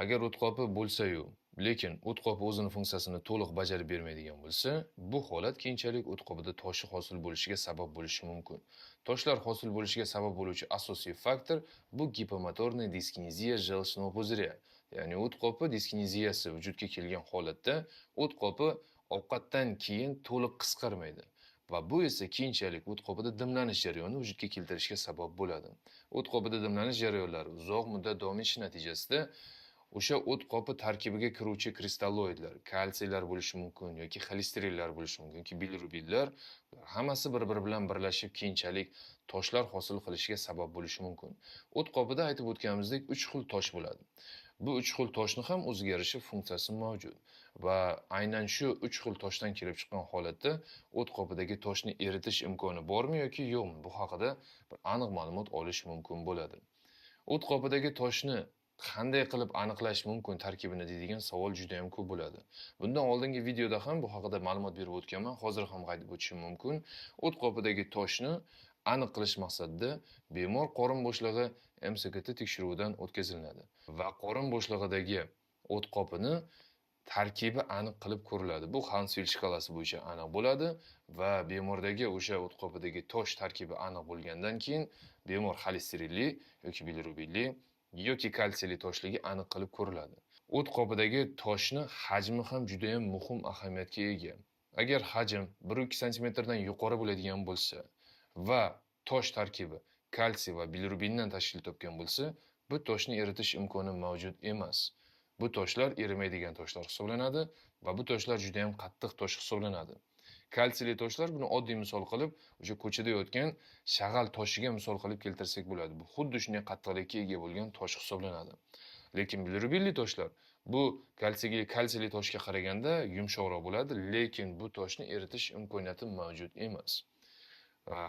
Agar o't qopi bo'lsa-yu, lekin o't qopi o'zini funksiyasini to'liq bajarib bermaydigan bo'lsa, bu holat keyinchalik o't qopida toshi hosil bo'lishiga sabab bo'lishi mumkin. Toshlar hosil bo'lishiga sabab bo'luvchi asosiy faktor bu гипомоторная дискинезия желчного пузыря. Ya'ni o't qopi diskineziyasi vujudga kelgan holatda o't qopi ovqatdan keyin to'liq qisqarmaydi. Va bu esa keyinchalik o't qopida dimlanish jarayonini vujudga keltirishga sabab bo'ladi. O't qopida dimlanish jarayonlari uzoq muddat davom etishi natijasida o'sha o't qopi tarkibiga kiruvchi kristalloidlar, kalsiylar bo'lishi mumkin yoki xolesterinlar bo'lishi mumkin yoki bilirubinlar, hammasi bir-biri bilan birlashib keyinchalik toshlar hosil qilishiga sabab bo'lishi mumkin. O't qopida aytib o'tganimizdek 3 xil tosh bo'ladi. Bu 3 xil toshni ham o'ziga yarasha funksiyasi mavjud va aynan shu 3 xil toshdan kelib chiqqan holatda o't qopidagi toshni eritish imkoni bormi yoki yo'qmi, bu haqida bir aniq ma'lumot olish mumkin bo'ladi. O't qopidagi toshni qanday qilib aniqlash mumkin tarkibini deydigan savol juda ham ko'p bo'ladi. Bundan oldingi videoda ham bu haqida ma'lumot berib o'tganman, hozir ham qaytib o'tishim mumkin. O't qopidagi toshni aniq qilish maqsadida bemor qorin bo'shlig'i MSKT tekshiruvidan o'tkaziladi va qorin bo'shlig'idagi o't qopini tarkibi aniq qilib ko'riladi. Bu Hounsfield shkalasi bo'yicha aniq bo'ladi va bemordagi o'sha o't qopidagi tosh tarkibi aniq bo'lgandan keyin bemor xolesterinli yoki bilirubinli yoki kalsiyli toshligi aniq qilib ko'riladi. O't qopidagi toshni hajmi ham juda ham muhim ahamiyatga ega. Agar hajm 1-2 santimetrdan yuqori bo'ladigan bo'lsa va tosh tarkibi kalsiy va bilirubindan tashkil topgan bo'lsa, bu toshni eritish imkoni mavjud emas. Bu toshlar erimaydigan toshlar hisoblanadi va bu toshlar juda ham qattiq tosh hisoblanadi. Kalsiyli toshlar, buni oddiy misol qilib, o'sha ko'chada yotgan shag'al toshiga misol qilib keltirsak bo'ladi. Bu xuddi shunday qattiqlikka ega bo'lgan tosh hisoblanadi. Lekin bilirubinli toshlar bu kalsiyli toshga qaraganda yumshoqroq bo'ladi, lekin bu toshni eritish imkoniyati mavjud emas.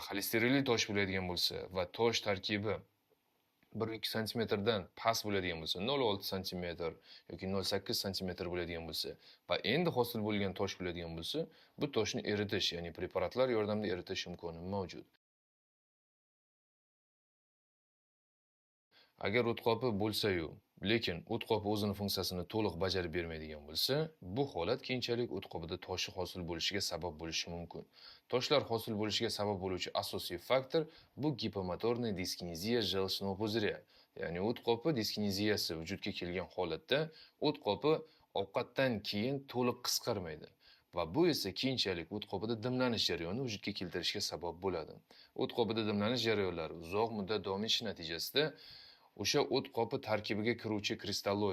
Xolesterinli tosh bo'ladigan bo'lsa va tosh tarkibi 1-2 santimetrdan past bo'ladigan bo'lsa, 0,6 santimetr yoki 0,8 santimetr bo'ladigan bo'lsa va endi hosil bo'lgan tosh bo'ladigan bo'lsa, bu toshni eritish, ya'ni preparatlar yordamida eritish imkoni mavjud. Agar o't qopi bo'lsa-yu, lekin o't qopi o'zini funksiyasini to'liq bajarib bermaydigan bo'lsa, bu holat keyinchalik o't qopida toshi hosil bo'lishiga sabab bo'lishi mumkin. Toshlar hosil bo'lishiga sabab bo'luvchi asosiy faktor bu гипомоторная дискинезия желчного пузыря. Ya'ni o't qopi diskineziyasi vujudga kelgan holatda o't qopi ovqatdan keyin to'liq qisqarmaydi va bu esa keyinchalik o't qopida dimlanish jarayonini vujudga keltirishga sabab bo'ladi. O't qopida dimlanish jarayonlari uzoq muddat davom etishi natijasida o'sha o't qopi tarkibiga kiruvchi kristalloid